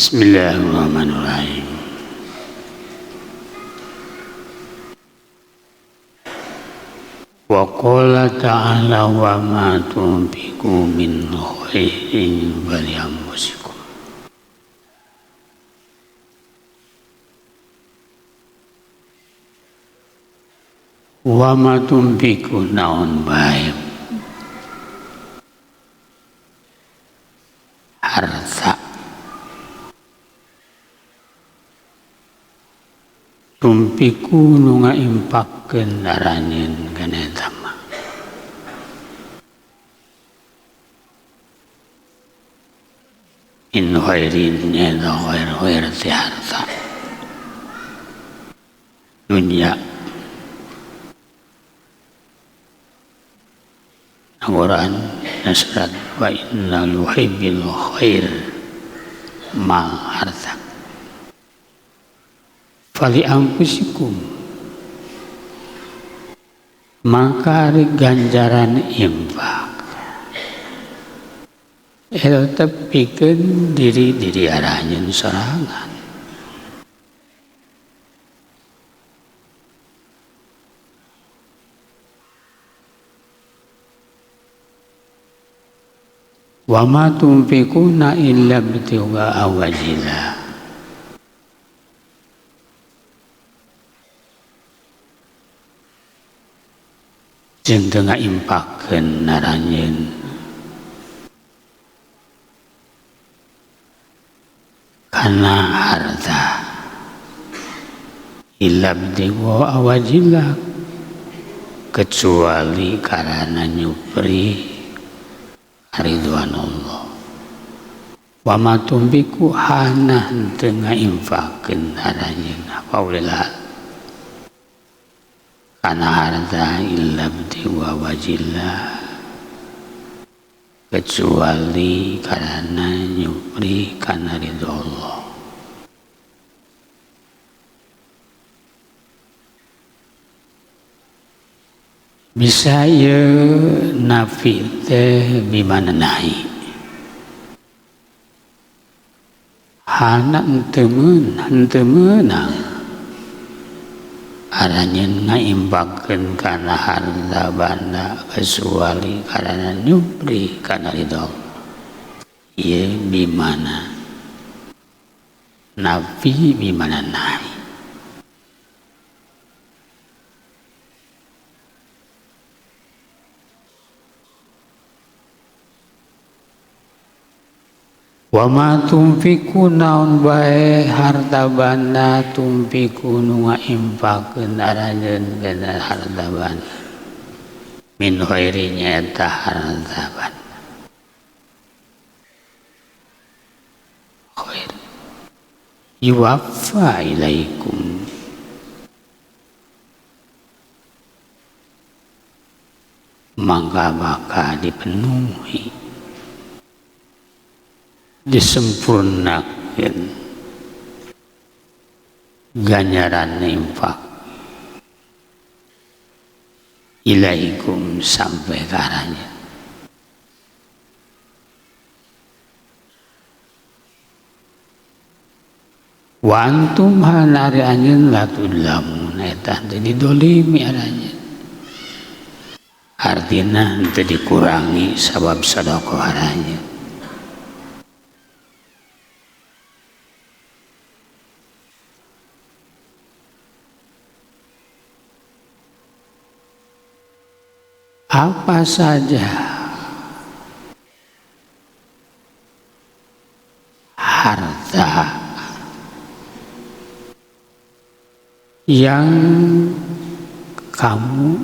Bismillahirrahmanirrahim. Wa qala ta'ala wa ma tunfiqu min khairin falianfusikum. Wa ma tunfiqu naon bae harta tumpiku nu ngaimpakeun aranjeun kana eta mah in khairin eta khair khair ti harta dunya. Al-Quran nasrat wa inna luhibbil khair mal harta fali anfusikum, maka ganjaran infak eta tepikeun diri-diri aranjeun sorangan. Wa ma tunfiquna illa ibtigha'a wajhillah. Jeung teu ngaimpakeun aranjeun kana harta illa ibtigha'a wajhillah, kecuali karana nyupri ridwan Allah. Wa ma tunfiqu hana teu ngaimpakeun aranjeun apa ulah kana harta illa ibtigha'a wajhillah, kecuali karena nyupri kana ridho Allah. Bisa ieu nafi teh bimana nahi hana henteu meunang aranjeun ngaimpakeun kana harta banda kecuali karena nyupri kana ridho. Ieu bimana nafi bimana nahi. Wa ma tunfiqu naon bae harta banda tunfiqu nu ngaimpakeun aranjeun kana harta banda min khairi nyaeta harta banda khair yuwaffa ilaikum, maka bakal dipenuhi disempurnakan ganjaran infak ilaikum sampai karanya. Wa antum hanari anjeun la tudlamun, eta teu didolimi aranjeun, artina teu dikurangi sabab sedekah aranjeun. Apa saja harta yang kamu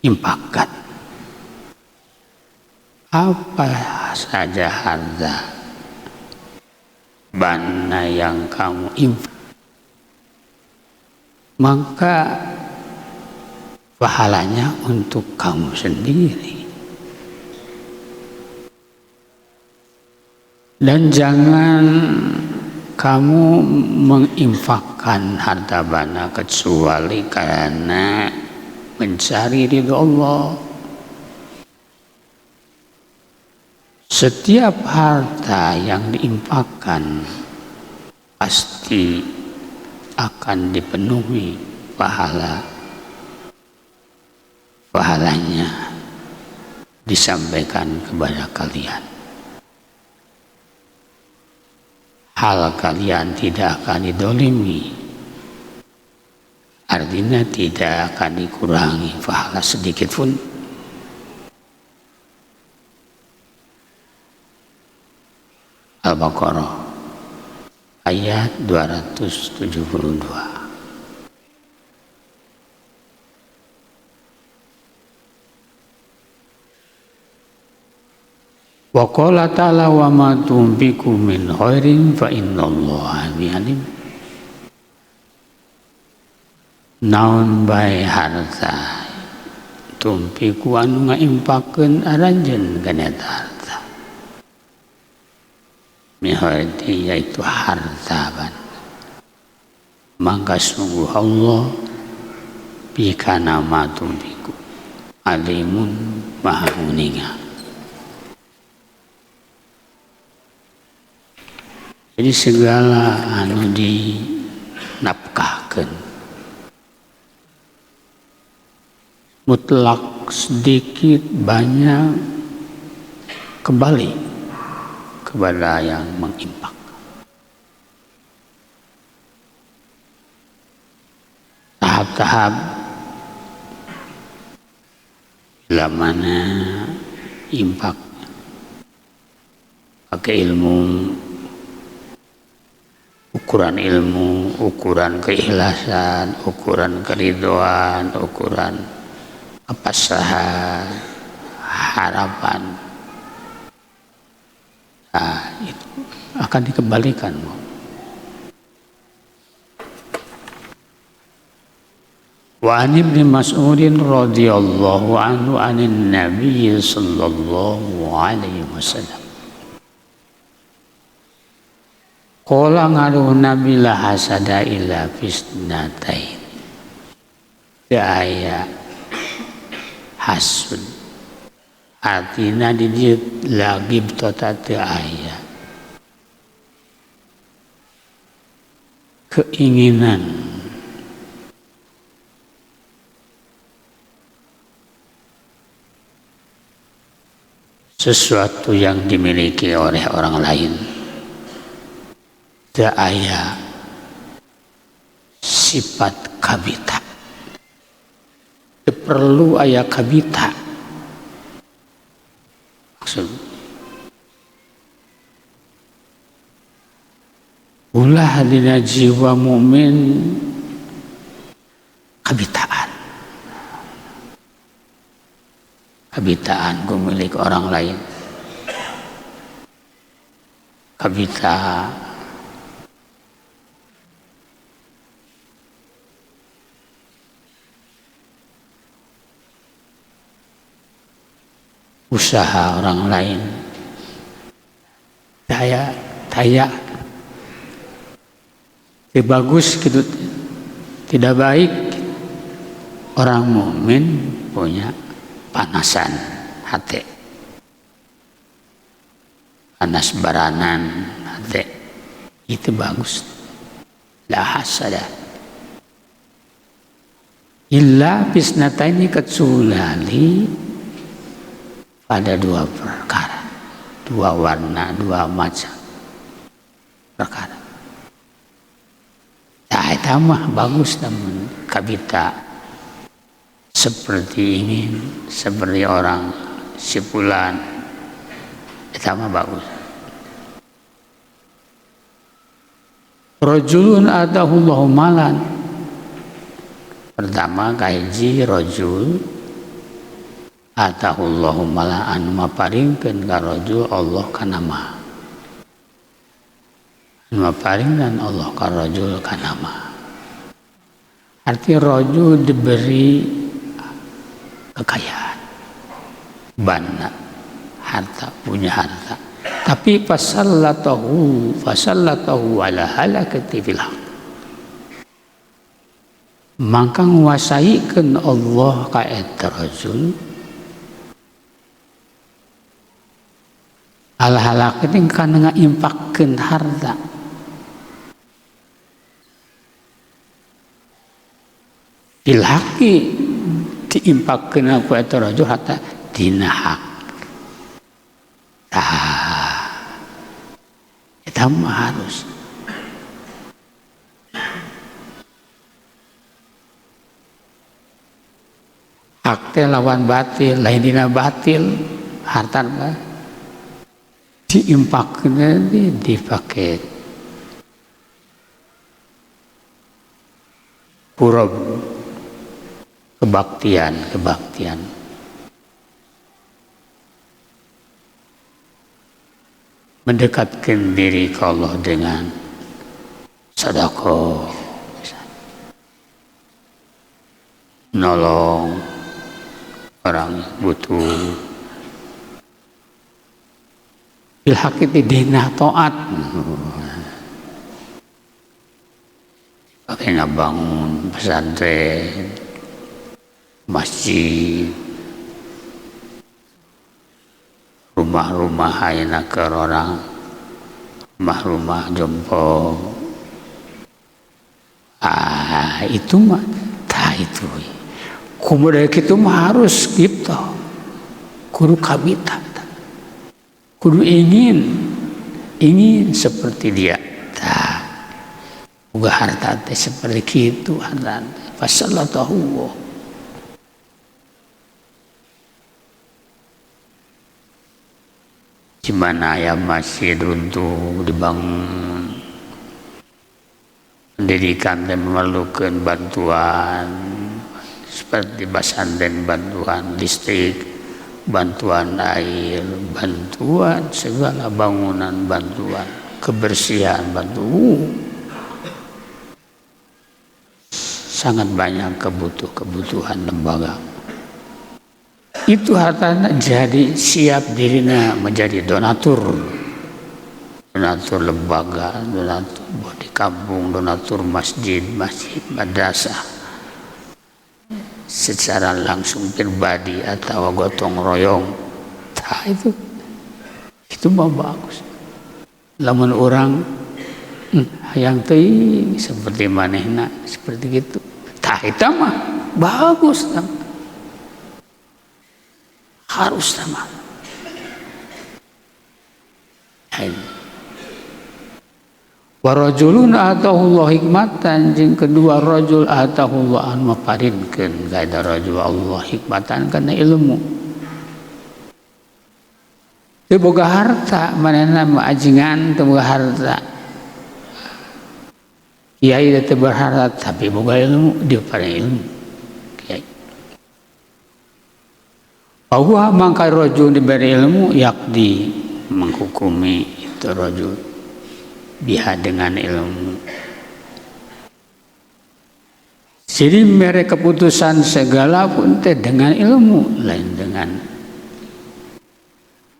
infakkan, apa saja harta banda yang kamu infak, maka pahalanya untuk kamu sendiri. Dan jangan kamu menginfakkan harta banda kecuali karena mencari ridho Allah. Setiap harta yang diinfakkan pasti akan dipenuhi pahalanya disampaikan kepada kalian. Hal kalian tidak akan didolimi, artinya tidak akan dikurangi pahala sedikit pun. Al-Baqarah ayat 272. Wa qala ta'ala wa ma tunfiqu min khairin fa innallaha bihi alim. Naon bae harta tunfiqu anu ngaimpakeun aranjeun kana eta harta. Min khairin yaitu harta ban. Maka sungguh Allah bikana ma tunfiqu alimun maha uninga. Jadi segala anu dinafkahkeun mutlak sedikit banyak kembali kepada yang mengimpak. Tahap-tahap bila mana impak pakai ilmu, ukuran ilmu, ukuran keikhlasan, ukuran keridhaan, ukuran kepasrahan, harapan. Nah, itu akan dikembalikan. Wa an Ibnu Mas'udin radhiyallahu anhu anin Nabi sallallahu alaihi wasallam. Qala ngaruh Nabi la hasada illa fisnatain. Aya hasud. Artinya di dieu lagi tota teu aya. Keinginan sesuatu yang dimiliki oleh orang lain. Teu aya sifat kabita. Teu perlu aya kabita. Maksud ulah dina jiwa mukmin kabitaan. Kabitaan ku milik orang lain. Kabita usaha orang lain, daya tidak bagus gitu, tidak baik. Orang mukmin punya panasan hati, panas baranan hati, itu bagus. La hasada illa fisnataini, kecuali ada dua perkara, dua warna, dua macam perkara. Nah, itu mah bagus namun kabita seperti ingin, seperti orang sipulan, itu mah bagus. Rajulun atahullahu malan. Pertama kahiji rajul atahullahu malan anu maparingkeun ka rajul Allah kana ma. Anu maparingkeun Allah ka rajul kana ma. Arti rajul diberi kekayaan, bana, harta, punya harta. Tapi fasallatahu ala halakati fil haq. Maka nguasaikeun Allah ka eta rajul Hal-hal itu kan ngaimpakkeun harta. Bil haqi diimpakkeun ku eta rajul harta dina hak. Tah eta mah harus. Hak teh lawan batil, lain dina batil harta mah diimpakkeun dipake kurob kebaktian. Mendekatkan diri ke Allah dengan sedekah, nolong orang butuh, bil haqiqati dina taat, pakai ngabangun pesantren, masjid, rumah-rumah ayeuna keur orang, rumah-rumah jompo. Ah, itu mah tah itu. Kumaha kitu mah harus gitu. Kudu kabita. Kudu ingin seperti dia. Tah. Boga harta teh seperti kitu harta teh. Fasallallahu. Di mana ya masjid runtuh dibangun, pendidikan dan memerlukan bantuan seperti pesantren, bantuan listrik, bantuan air, bantuan segala bangunan, bantuan kebersihan, bantuan sangat banyak kebutuhan lembaga. Itu hartanya jadi siap dirinya menjadi donatur, donatur lembaga, donatur di kampung, donatur masjid, madrasah, secara langsung pribadi atau gotong royong. Nah, itu mah bagus. Lamun orang hayang teuing seperti manehna, seperti gitu. Tah eta mah bagus. Harus sama. Warajulun atahullah hikmatan, jeung kedua rajul atahullah anu maparinkeun ka rajul Allah hikmatan kana ilmu. Teu boga harta manehna mah ajengan teu boga harta. Kiai teu berharta tapi boga ilmu, dia paling ilmu. Kiai. Bahwa mangka rajul diberi ilmu yakdi menghukumi itu rajul biha dengan ilmu. Jadi mere keputusan segala pun teh dengan ilmu, lain dengan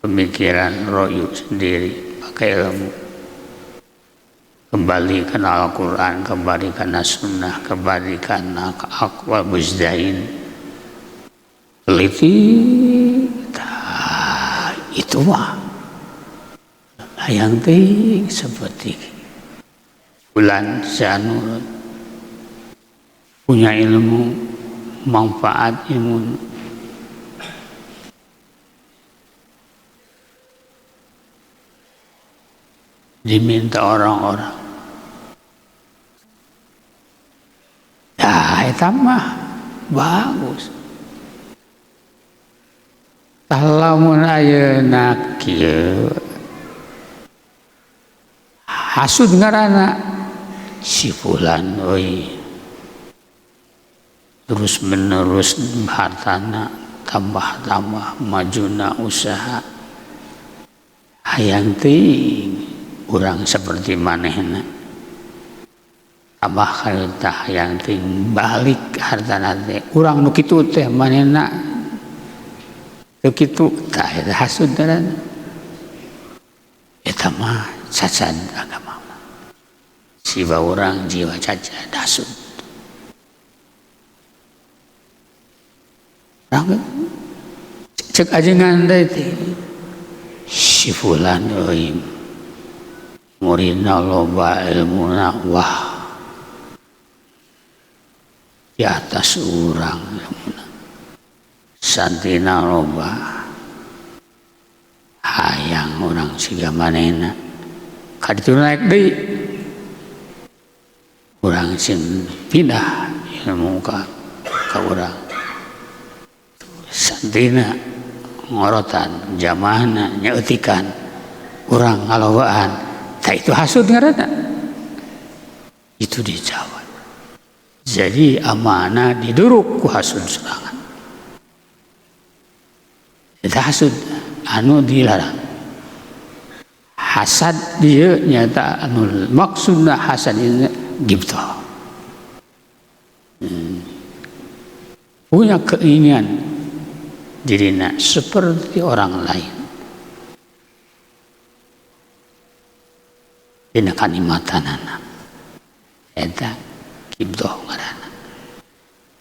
pemikiran royu sendiri, pakai ilmu. Kembali karena Al-Quran, kembali karena Sunnah, kembali karena aqwal mujtahidin. Teliti, itu mah hayang teuing seperti bulan sanur, punya ilmu, manfaat ilmu. Diminta orang-orang. Nah, eta mah bagus. Lamun ayeuna kieu hasud ngaranna si fulan euy, terus menerus hartana tambah-tambah majuna usaha, hayang teuing urang seperti manehna, tambah harta hayang teuing balik hartana teh urang nu kitu teh manehna teu kitu. Tah eta hasud ngaranna. Eta mah cacat agama. Jiwa orang jiwa cacat hasud. Cek ajengan teh si Si fulan euy muridna loba ilmuna, wah di atas urang ilmuna, santrina loba, hayang urang siga manehna. Kaditu naik deui urang sing pindah ilmu ka urang, santrina ngorotan, jamaahna nyeutikan, urang ngalobaan. Tah itu hasud ngaranna. Itu dijawab. Jadi amanah diduruk ku hasud sorangan. Eta hasud anu dilarang. Hasad dieu nyata anu maksudna hasad ieu gibtah. Punya keinginan dirina seperti orang lain. Dina kanimatanana. Eta gibtah ngaranna.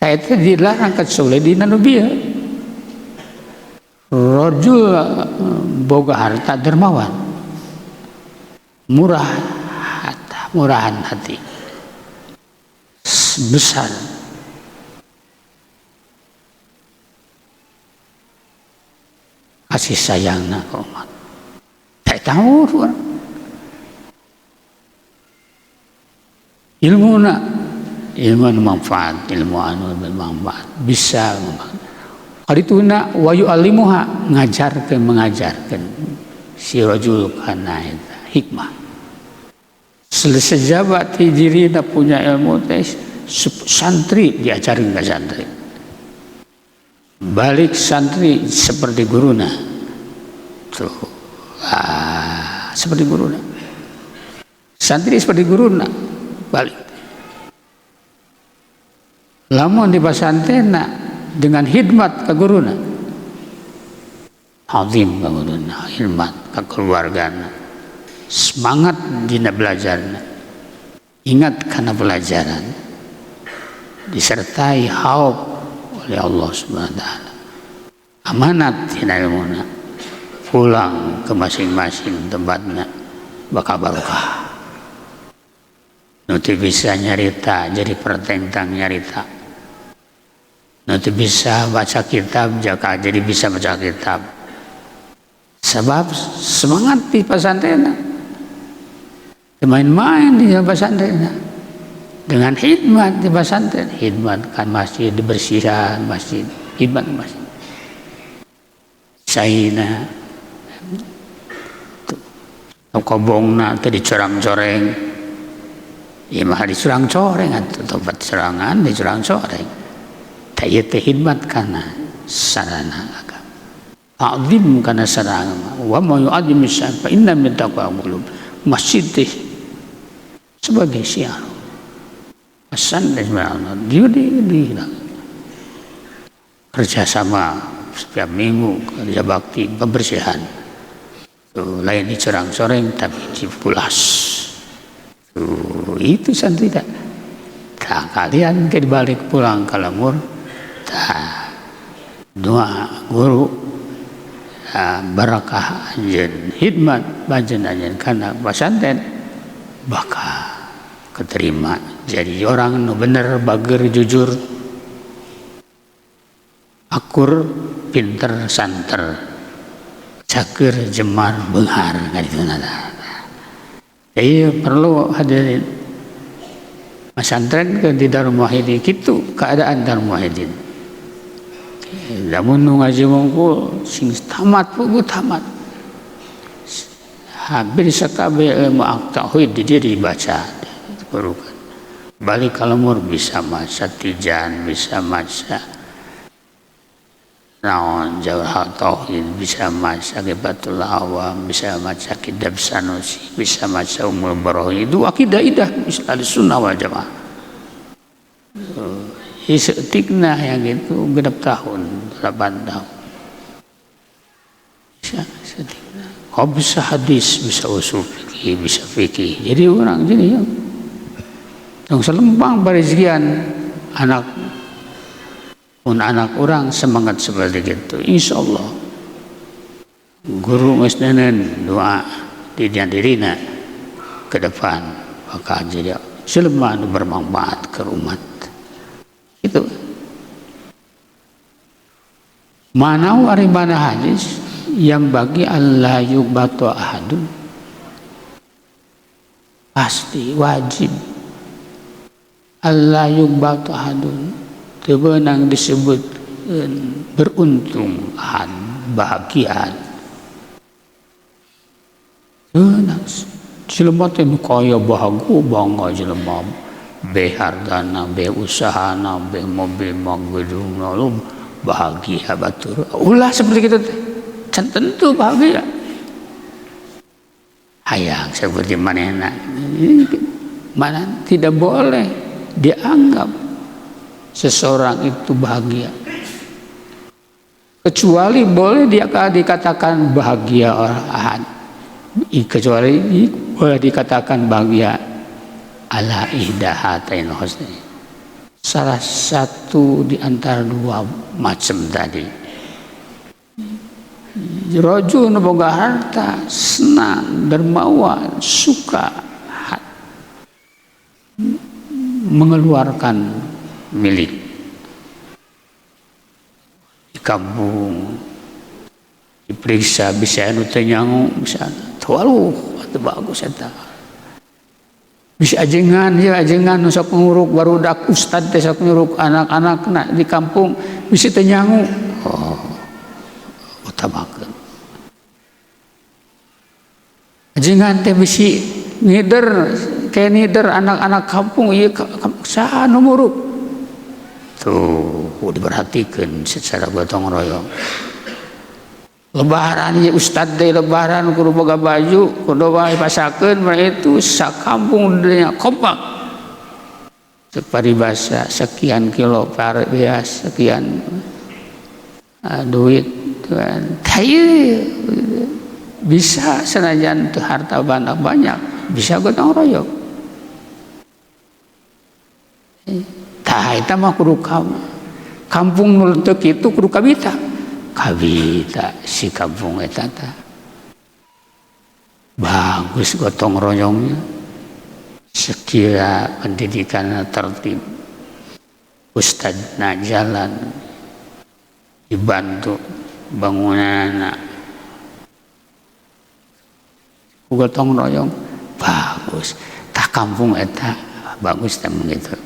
Eta dilarang kecuali dina nu bieu. Rajul boga harta dermawan, murah hati, murahan hati, besar kasih sayangna ka umat. Tak tahu orang ilmuna, ilmu anu manfaat, ilmu anu bermanfaat, bisa manfaat. Karituna wa yu'allimuha, ngajarkeun, mengajarkeun si rajul kana eta hikmah. Sejabat dirina punya ilmu teh santri diajarin ke santri. Balik santri seperti guruna. Tuh. Seperti guruna. Santri seperti guruna balik. Lamun di pasantrenna dengan hikmat ke guruna, azim ke guruna, hikmat ke keluargana, semangat dina belajarna, ingat karena pelajaran, disertai khauf oleh Allah Subhanahu wa taala, amanat dina ilmuna, pulang ke masing-masing tempatna bakal barokah. Nu teu bisa nyarita jadi pertentang nyarita, nu teu bisa baca kitab jaka jadi bisa baca kitab. Sebab semangat di pesantren, main-main di pesantren, dengan hikmat di pesantren, hikmat kan masjid dibersihan masjid, hikmat masjid. Saina kobongna teu dicorang-coreng. Ieu mah dicurang-coreng atuh tobat serangan dicurang-coreng. Tah ieu teh hikmat kana sarana agama. Ta'zim kana sarana agama. Wa ma yu'azzim syai'a fa inna min taqwa qulub. Masjid teh sebagai syiar. Pesan dari Allah di kerjasama setiap minggu kerja bakti pembersihan. Tuh, lain dicorang-coreng tapi dipulas. Tuh, itu santri tak. Tak kalian ke balik pulang ke lemur, tak doa guru, tak barakah anjeun hikmat banjen anjeun kana pasantren bakal keterima jadi orang nu bener bager jujur akur pinter santer caker jemar beunghar kadituna. Jadi perlu hadirin pesantren ke di Darul Muwahhidin kitu keadaan Darul Muwahhidin. Lamun nu ngaji wungkul sing tamat puguh tamat. Hampir sakabeh ilmu tauhid di dieu dibaca digurukan. Balik ka lemur bisa maca tijan, bisa maca naon jauhal tauhid, bisa maca Kifatul Awam, bisa maca Kitab Sanusi, bisa maca Ummul Barahin. Itu akidah idah ahli sunnah wal jamaah. Seetikna yang itu 6 tahun, 8 tahun. Bisa seetikna. Kau bisa hadis, bisa usul fikih, bisa fikih. Jadi orang jadi yang selempang barizkian anak pun anak orang semangat seperti itu, insya Allah Guru geus neuneun doa di dirina ke depan bakal jadi jelema nu bermanfaat ke umat. Itu. Mana ari mana hadis yang bagi Allah yubatu ahadun, pasti wajib Allah yubatu ahadun, teu beunang disebut beruntung ahad, bahagia. Beunang jelema teh nu kaya bahagia bangga jelema be hartana, be usahana, be mobil, gedungna, lu bahagia batur. Ulah seperti kitu teh. Can tentu bahagia. Hayang seperti manehna. Mana tidak boleh dianggap seseorang itu bahagia. Kecuali boleh dia dikatakan bahagia orang ahad. Kecuali boleh dikatakan bahagia ala ihda hatain husni. Salah satu di antara dua macam tadi. Rajul nu boga harta, senang, dermawan, suka mengeluarkan milik di kampung, diperiksa bisa anu teu nyangu, bisa waluh atuh bagus eta. Bisa ajengan, ya ajengan nu sok nguruk barudak ustad teh sok nguruk anak-anakna di kampung bisa teu nyangu. Oh, utamakeun. Ajengan teh bisi ngider, kayak ngider anak-anak kampung ieu saha nu muruk. Tuh diperhatikeun secara gotong royong. Lebaran ya ustad teh lebaran kudu boga baju, kudu wae pasakeun itu sakampung dunia kompak. Separibasa sekian kilo pare beas, sekian duit tuan. Bisa senajan teu harta banda banyak, bisa gotong royong. Tah eta mah kudu kampung nu teu kitu kudu kabita. Kabita si kampung eta tah. Bagus gotong royongnya. Sekira pendidikan tertib. Ustadna jalan dibantu bangunanna. Gotong royong bagus. Tah kampung eta bagus tah begitu.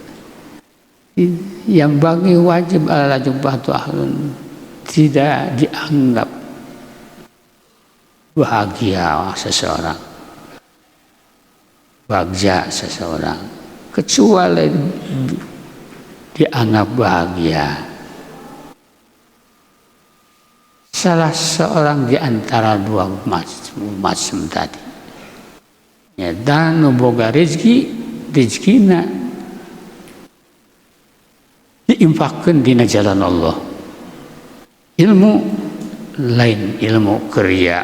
Yang bagi wajib ala jubbatu ahlun, tidak dianggap bahagia seseorang, bagja seseorang, kecuali dianggap bahagia salah seorang di antara dua macam tadi. Ya, dan nu boga rezeki, rezekina diinfakkeun dina jalan Allah. Ilmu lain ilmu kerja,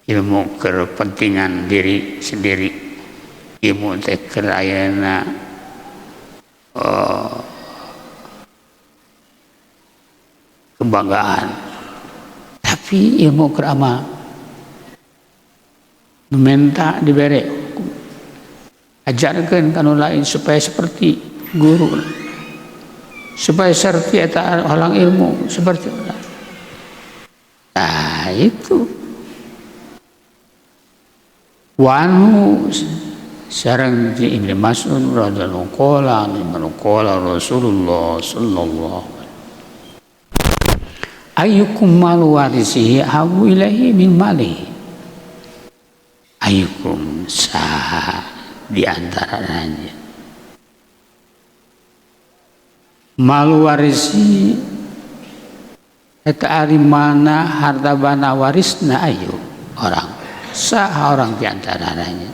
ilmu kepentingan diri sendiri, ilmu teh keur ayeuna kebanggaan, tapi ilmu keur amal nu menta dibere, ajarkeun ka nu lain supaya seperti guru, supaya seperti eta orang ilmu seperti orang. Nah itu wanu sareng di Ibnu Mas'ud radhiyallahu qala qala Rasulullah sallallahu ayyukum malu warisihi habu ilaihi min malihi. Ayyukum saha di antaranya malu warisi eta ari mana harta bana warisna ayu orang saha orang di antaranya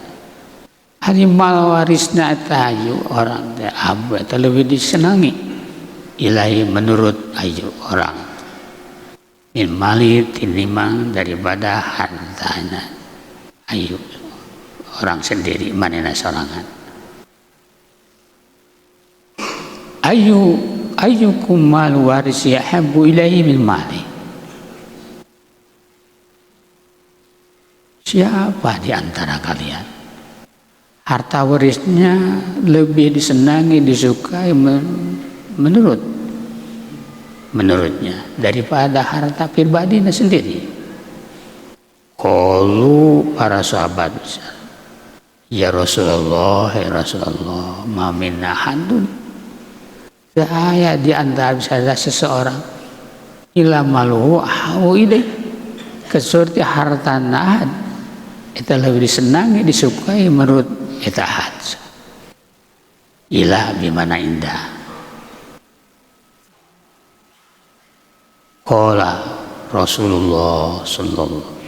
ari mal warisna eta ayu orang teh abu eta leuwih disenangi ilahi menurut ayu orang min mali tinimbang daripada hartana ayu orang sendiri manehna sorangan. Ayu ayyukum mal warisi ahabbu ilaihi min mali. Siapa di antara kalian harta warisnya lebih disenangi, disukai menurutnya daripada harta pribadinya sendiri? Qalu, para sahabat, ya Rasulullah, ya Rasulullah, ma minna ahadun, saya di antara saya seseorang, illa maluhu ahabbu ilaih, kecuali harta ahad itu lebih disenangi, disukai menurut eta ahad, ila bimana indah. Qala Rasulullah sallallahu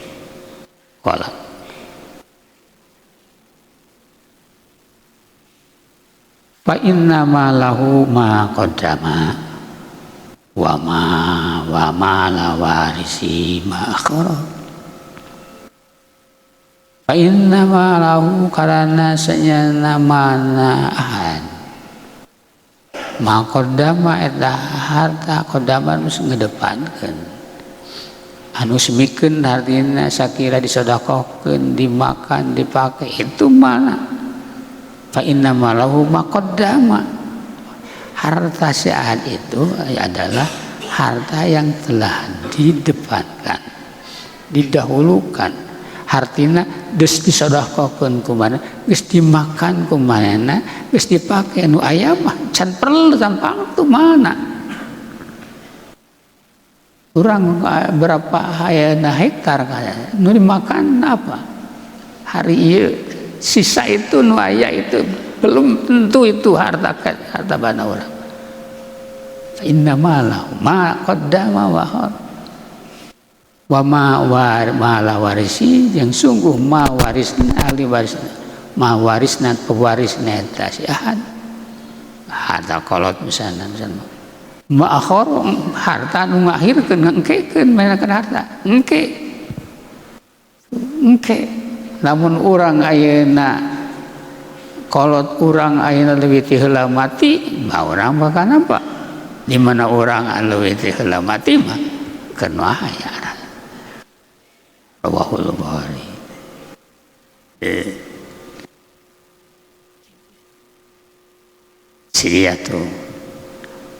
qala fa inna ma lahu ma qaddama wa ma la warisi ma akhara. Fa inna ma lahu karana sanyana mana ahad ma qaddama eta harta qaddama nu ngedepankeun anu semikeun hartina sakira disedekahkeun, dimakan, dipake itu mana. Fa inna ma lahu ma qaddama, harta sehat itu adalah harta yang telah didepankan, didahulukan. Hartina geus disedekahkeun ku manehna, geus dimakan ku manehna, geus dipake nu aya mah can perlu tampang tu mana. Urang berapa hayana hektar kaya nu dimakan apa? Hari ieu sisa itu nu aya itu belum tentu itu harta harta bana urang. Inna ma lahu ma qaddama wa khar wa ma war ma la warisi, yang sungguh ma warisna ahli warisna ma warisna pewarisna eta si ahad harta kolot misalnya ma akhar harta nu ngakhirkeun ngengkekeun menakeun harta engke engke. Lamun urang ayeuna kolot urang ayeuna leuwih ti heula mati mah urang bakal nampak di mana urang leuwih ti heula mati mah keun aya. Rawahul Bukhari. Sia tuh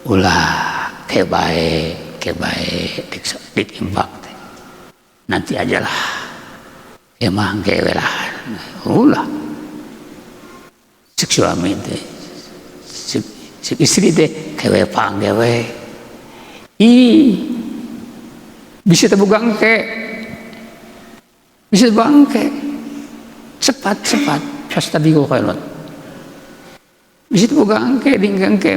ulah kebae kebae ditimpak teh. Nanti ajalah emang kewelah ulah cek suami teh cek istri teh kewe panggewe ih bisa terbuka engke bisa bangke cepat-cepat fastabiqul khairat bisa terbuka engke dingkengke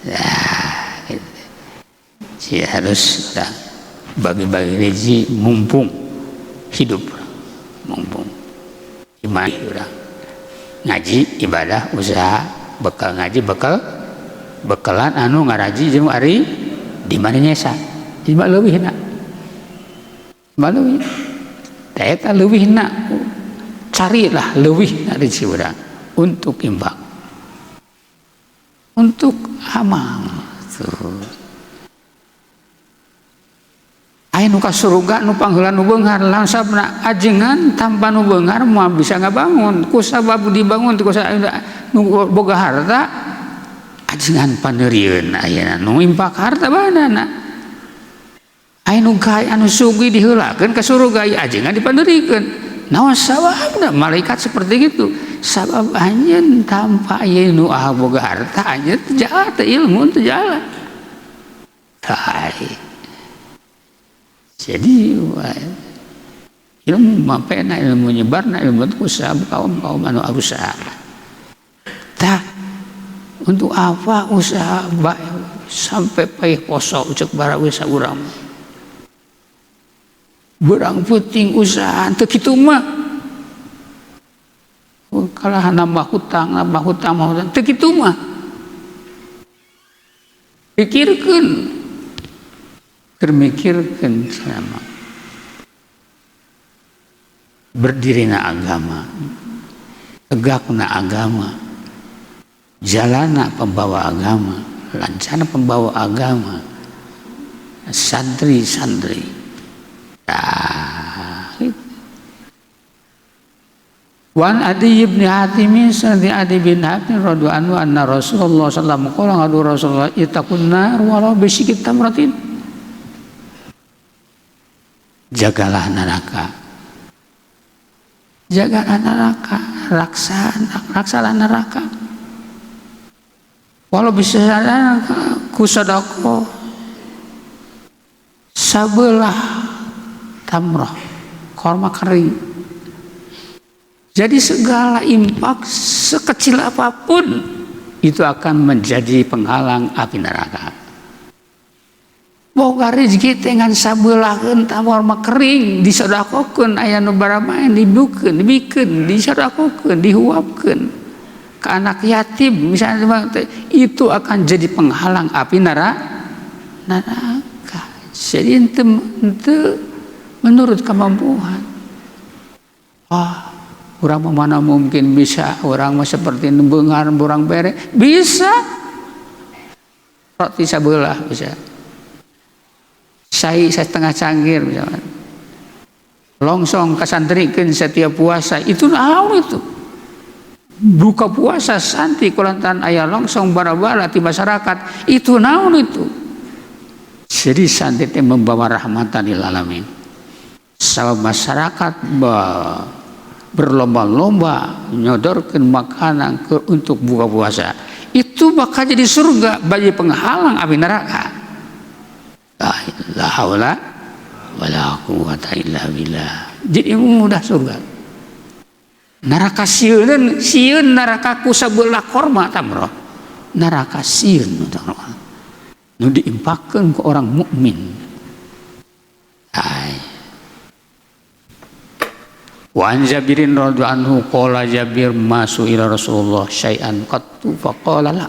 ya gitu. Si harus dah bagi-bagi rezeki mumpung hidup, mumpung iman urang ngaji ibadah usaha bekal ngaji bekal bekalan anu ngaraji jeung ari di mana nyesa di mana leuwihna leuwih eta leuwihna carilah leuwihna rezeki urang untuk imbang untuk amal tuh. Aya nu ka surga nu pangheula nu beunghar langsabna ajengan tanpa nu beunghar moal bisa ngabangun ku sabab dibangun ku nu boga harta ajengan paneurieun ayeuna nu impak harta banana aya nu gae anu sugih diheulakeun ka surga ajengan dipaneurikeun naon sababna malaikat seperti itu sabab anjeun tanpa aya nu boga harta anjeun teu jahat ilmu teu jalan tah. Jadi ilmu mapena ilmu nyebarna ilmu itu usaha kaum-kaum anu usaha. Tah untuk apa usaha sampai payah poso cek bara usaha urang. Berang puting usaha teu kitu mah. Kalah nambah hutang, nambah hutang, nambah hutang teu kitu mah. Pikirkeun mikirkan sama berdirina agama, tegakna agama, jalana pembawa agama, lancana pembawa agama, santri-santri. Nah, gitu. Wan Adi bin Hatim santi Adi bin Hatim radhiyallahu anhu anna Rasulullah sallallahu alaihi wasallam qala ngadu Rasulullah ittaqun nar walau bisyikit tamratin. Jagalah neraka. Jagalah neraka, raksalah neraka. Walau bisa ku sedekah sabelah tamroh korma kering. Jadi segala impak sekecil apapun itu akan menjadi penghalang api neraka. Boga rezeki teh ngan sabelahkeun tamor mah kering disodakokeun aya nu baramaen dibukeun dibikeun disodakokeun dihuapkeun ke anak yatim misalnya, itu akan jadi penghalang api neraka. Jadi ente menurut kemampuan. Ah, orang mana mungkin bisa, orang mah seperti beunghar burang bere bisa, roti sabelah bisa, sai setengah cangkir misalnya, longsong kasantrikeun setiap puasa itu naon itu. Buka puasa santi kulantaran aya longsong bara-bara di masyarakat itu naon itu. Jadi santi teh membawa rahmatan lil alamin. Sabab masyarakat berlomba-lomba nyodorkeun makanan untuk buka puasa, itu bakal jadi surga bagi penghalang api neraka. La haula wala quwata illa billah. Jadi mudah surga. Neraka sieun, sieun neraka ku sabelah korma tamroh. Neraka sieun nu diimpakkeun ku orang mukmin. Ay. Wa an Jabirin radhiyallahu anhu qala Jabir masu ila Rasulullah syai'an qattu faqala la.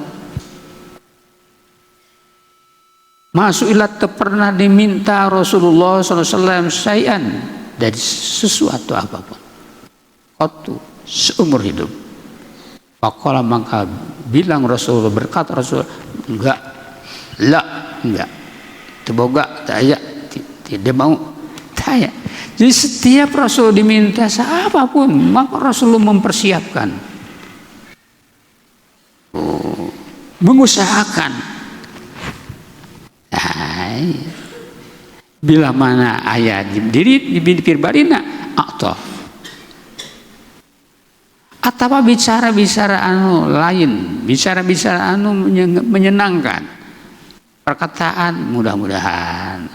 Masu ila pernah diminta Rasulullah sallallahu alaihi wasallam syai'an dari sesuatu apapun. Qattu seumur hidup. Faqala maka bilang Rasulullah, berkata Rasul, enggak, la, enggak. Teboga, tak aya, tidak mau, tak aya. Jadi setiap Rasul diminta apapun, maka Rasulullah mempersiapkan, mengusahakan. Nah, bila mana ayat diri di pirbarina atau bicara-bicara anu lain, bicara-bicara anu menyenangkan, perkataan mudah-mudahan,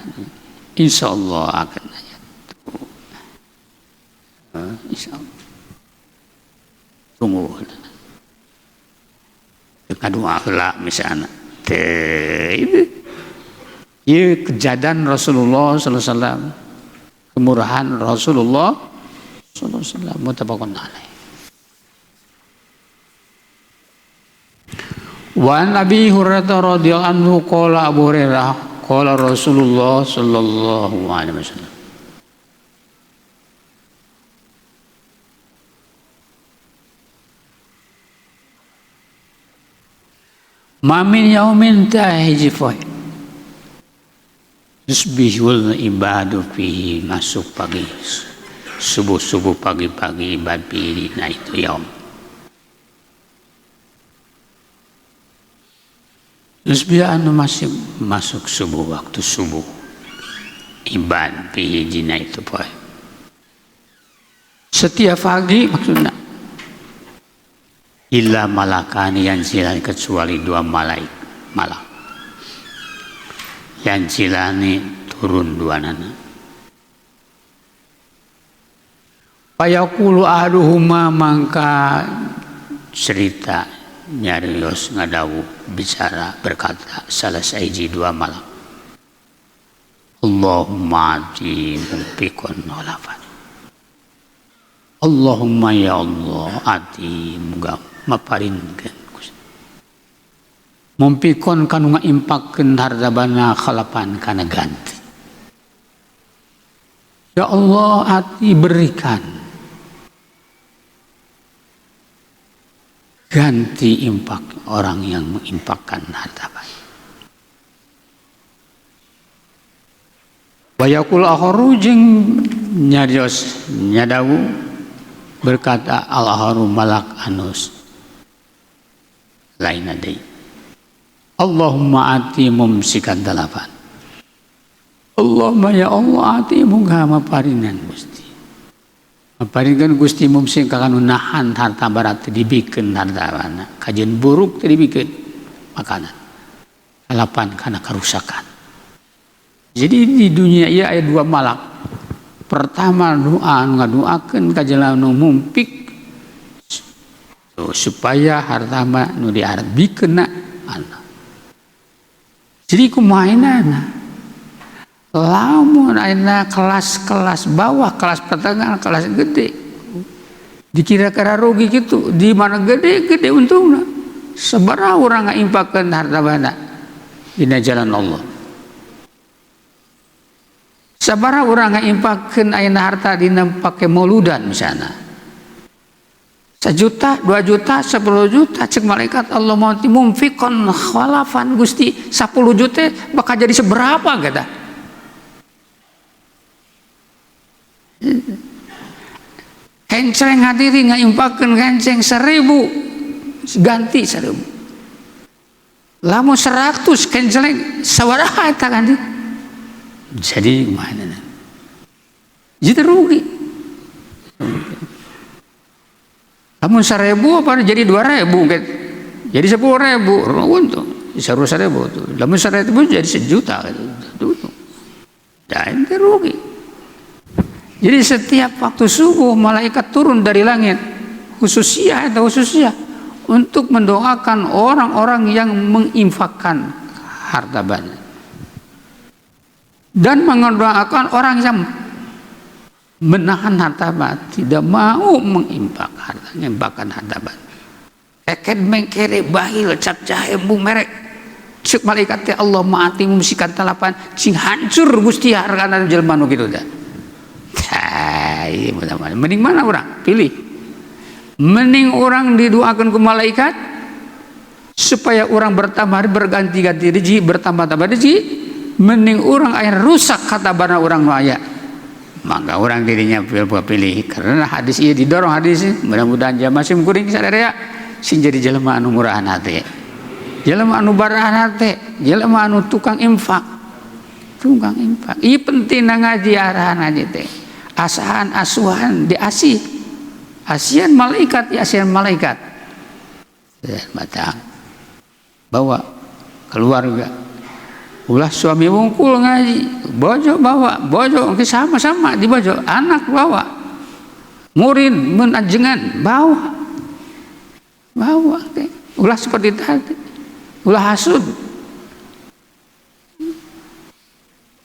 insya Allah akan ayat. Insya Allah. Tunggu. Ngadoa heula misalnya. Teh itu. Ieu kejadian Rasulullah sallallahu alaihi wasallam, kemurahan Rasulullah sallallahu alaihi wasallam muttafaqun alaih. Wa an Abi Hurairah radhiyallahu anhu qala Abu Hurairah qala Rasulullah sallallahu alaihi wasallam. Ma min yaumin tahjifu yusbihul ibadu fihi, masuk pagi subuh-subuh pagi-pagi ibad fihi, nah itu yaum yusbih anu masih masuk subuh, waktu subuh ibad fihi dina itu poe setiap pagi maksudnya illa malakani yang silani, kecuali dua malaik malak yang silani turun dua nana. Fayaqulu ahaduhuma, mangka cerita nyarios ngadawu bicara berkata salah saiji dua malak, Allahumma ati mumfikon olafan. Allahumma ya Allah ati muga maparinkeun mumpikon kanu ngaimpakeun harta bana khalapan kana ganti. Ya Allah ati berikan ganti impak orang yang mengimpakkan harta bana. Wa yaqul akharu jeung nyarios nyadawu Berkata al-akharu malak anus lain deui. Allahumma ati mumsikan dalapan. Allahumma ya Allah ati muga maparinan Gusti. Maparinkeun Gusti mumsik ka nu nahan harta barat teu dibikeun harta bana. Kajeun buruk teu dibikeun makanan. Kalapan kana karusakan. Jadi di dunia ieu aya dua malak. Pertama doa nu ngadoakeun ka jelema nu mumpik supaya harta mah nu diharap bikeunna Allah. Jadi kumaha ayeuna? Lamun ayeuna kelas-kelas bawah, kelas pertengahan, kelas gede dikira-kira rugi gitu, di mana gede-gede untungna. Sabaraha urang ngaimpakeun harta bana dina jalan Allah. Sabaraha urang ngaimpakeun ayeuna harta dina pake mauludan misalna. 1 juta, 2 juta, 10 juta, cek malaikat Allah mau mumfikon khalafan Gusti 10 juta bakal jadi seberapa kata. Kenceng hadirin ngaimpakeun kenceng 1000 ganti 1000. Lamun 100 kenceng sabaraha eta ganti. Jadi mana? Jadi rugi. Lamun 1000 apa jadi 2000 gitu. Jadi 10.000 untung. 10.000 tuh. Lamun 1.000 jadi 1 juta gitu. Dan itu rugi. Jadi setiap waktu subuh malaikat turun dari langit khususnya atau khususnya untuk mendoakan orang-orang yang menginfakkan harta benda dan mendoakan orang yang menahan harta benda, tidak mau menginfak harta, menginfakkan harta benda. Eket mengkere bahil cap jahe embung merek. Cek malaikat teh Allah maati mumsikan talapan sing hancur Gusti hargana jelema nu kitu teh. Mending mana orang? Pilih. Mending orang didoakan ke malaikat supaya orang bertambah berganti-ganti rezeki, bertambah-tambah rezeki. Mending orang air rusak kata bana orang nu aya. Maka orang dirinya pilih karena hadis ieu didorong hadis ini. Mudah-mudahan jamaah sim kuring sadaya sing jadi jelema anu murahan hate. Jelema anu barahan hate, jelema anu tukang infak. Tukang infak. Ieu penting ngaji arahan ngaji teh. Asahan asuhan diasih. Asian malaikat, ya asian malaikat. Ya, batang. Bawa keluarga. Ulah suami wungkul ngaji, bojo bawa, bojo oke sama-sama di bojo, anak bawa. Murid mun ajengan bawa. Bawa oke. Ulah seperti tadi. Ulah hasud.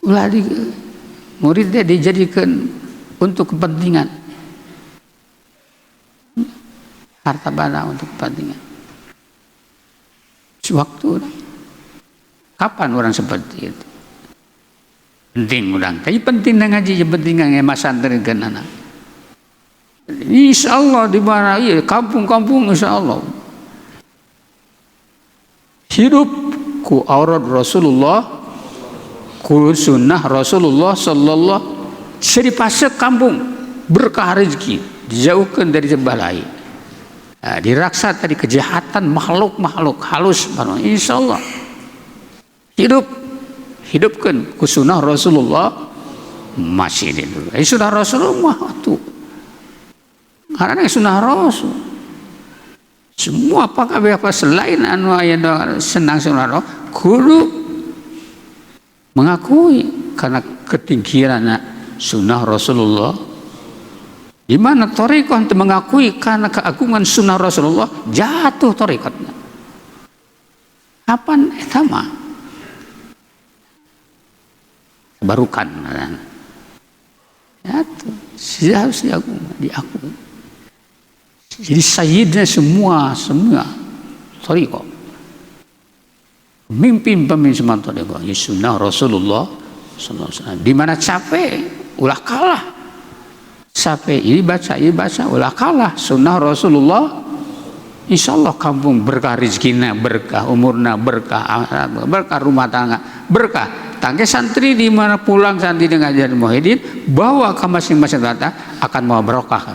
Ulah di muridnya dijadikan untuk kepentingan harta benda untuk kepentingan. Sewaktu orang, kapan orang seperti itu? Penting orang, tapi penting ngaji, penting ngemasan dengan anak. Insya Allah di mana, iya, kampung-kampung insya Allah hidup ku aurat Rasulullah, ku sunnah Rasulullah sallallahu. Jadi pasek kampung berkah rezeki dijauhkan dari balai. Nah, diraksa tadi kejahatan makhluk-makhluk halus baru insya Allah hidup hidupkan ku sunnah Rasulullah masih dulu. Sunnah Rasulullah tuh karena sunnah Rasul semua apa apa selain anu aya senang sunnah Rasul kudu mengakui karena ketinggian sunnah Rasulullah. Di mana thariqah untuk mengakui karena keagungan sunnah Rasulullah jatuh thariqatnya. Kapan eta mah? Barukan. Jatuh. Harus diakui, diakui. Jadi sayyidnya semua thariqah. Pemimpin-pemimpin semua thariqah ya sunnah Rasulullah sallallahu alaihi wasallam. Di mana capek ulah kalah. Sampai ini baca ulah kalah sunnah Rasulullah. Insya Allah kampung berkah rezekina, berkah umurna, berkah berkah rumah tangga, berkah. Tangke santri di mana pulang santri dengan ajaran Muhyiddin bawa ke masing-masing kata akan mau berkah.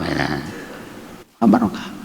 Barokah.